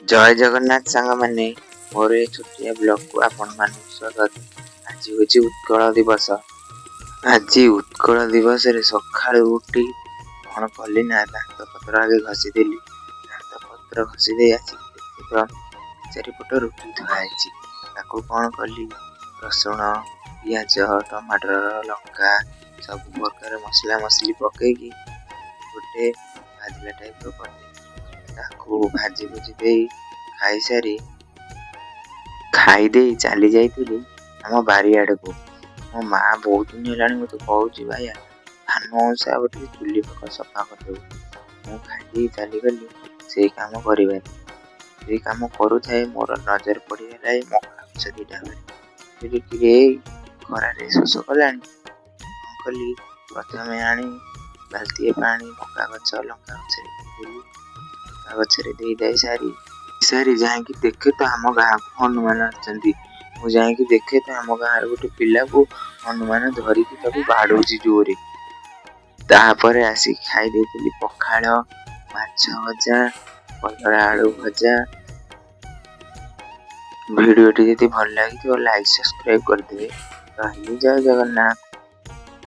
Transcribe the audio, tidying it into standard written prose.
ଜୟ ଜଗନ୍ନାଥ ସାଙ୍ଗମାନେ, ମୋର ଏ ଛୋଟିଆ ବ୍ଲଗକୁ ଆପଣମାନଙ୍କୁ ସ୍ୱାଗତ। ଆଜି ହେଉଛି ଉତ୍କଳ ଦିବସ। ଆଜି ଉତ୍କଳ ଦିବସରେ ସକାଳୁ ଉଠି କ'ଣ କଲି ନା, ଦାନ୍ତପତ୍ର ଆଗେ ଘଷିଦେଲି। ଦାନ୍ତପତ୍ର ଘଷି ଦେଇ ଆସିକି ଦେଖେ ତ ଚାରିପଟ ରୁଟି ଥୁଆ ହେଇଛି। ତାକୁ କ'ଣ କଲି, ରସୁଣ, ପିଆଜ, ଟମାଟର, ଲଙ୍କା ସବୁ ପ୍ରକାର ମସଲା ମସଲି ପକେଇକି ଗୋଟେ ଭାଜିଲା ଟାଇପର କରିଦେଲି। ତାକୁ ଭାଜି ଭୁଜି ଦେଇ ଖାଇସାରି ଖାଇଦେଇ ଚାଲି ଯାଇଥିଲି ଆମ ବାରିଆଡ଼କୁ। ମୋ ମା ବହୁତ ଦିନ ହେଲାଣି ମୋତେ କହୁଛି, ଭାଇଆ ଧାନ ଉଁସା ଆଉ ଟିକେ ଚୁଲି ପାଖ ସଫା କରିଦେବୁ। ମୁଁ ଖାଇଦେଇ ଚାଲିଗଲି ସେଇ କାମ କରିବାରେ। ସେଇ କାମ କରୁଥାଏ, ମୋର ନଜର ପଡ଼ିଗଲା ଏଇ ମକା ଗଛ ଦୁଇଟା ଉପରେ। କହିଲି, କିରେ, ଖରାରେ ଶୋଷ କଲାଣି। କ'ଣ କଲି, ପ୍ରଥମେ ଆଣି ବାଲ୍ଟିଏ ପାଣି ମକା ଗଛ, ଲଙ୍କା ଗଛରେ ଦେଇଦେଲି। ଲଙ୍କା ଗଛରେ ଦେଇ ସାରି ଯାଇକି ଦେଖେ ତ ଆମ ଗାଁକୁ ହନୁମାନ ଆସିଛନ୍ତି। ମୁଁ ଯାଇକି ଦେଖେ ତ ଆମ ଗାଁର ଗୋଟେ ପିଲାକୁ ହନୁମାନ ଧରିକି ତାକୁ ବାଡ଼ଉଛି ଜୋରେ। ତାପରେ ଆସିକି ଖାଇ ଦେଇଥିଲି ପଖାଳ, ମାଛ ଭଜା, କଲରା ଆଳୁ ଭଜା। ଭିଡ଼ିଓଟି ଯଦି ଭଲ ଲାଗିଥିବ, ଲାଇକ୍ ସବସ୍କ୍ରାଇବ୍ କରିଦେବେ। ରହିଲି, ଜୟ ଜଗନ୍ନାଥ।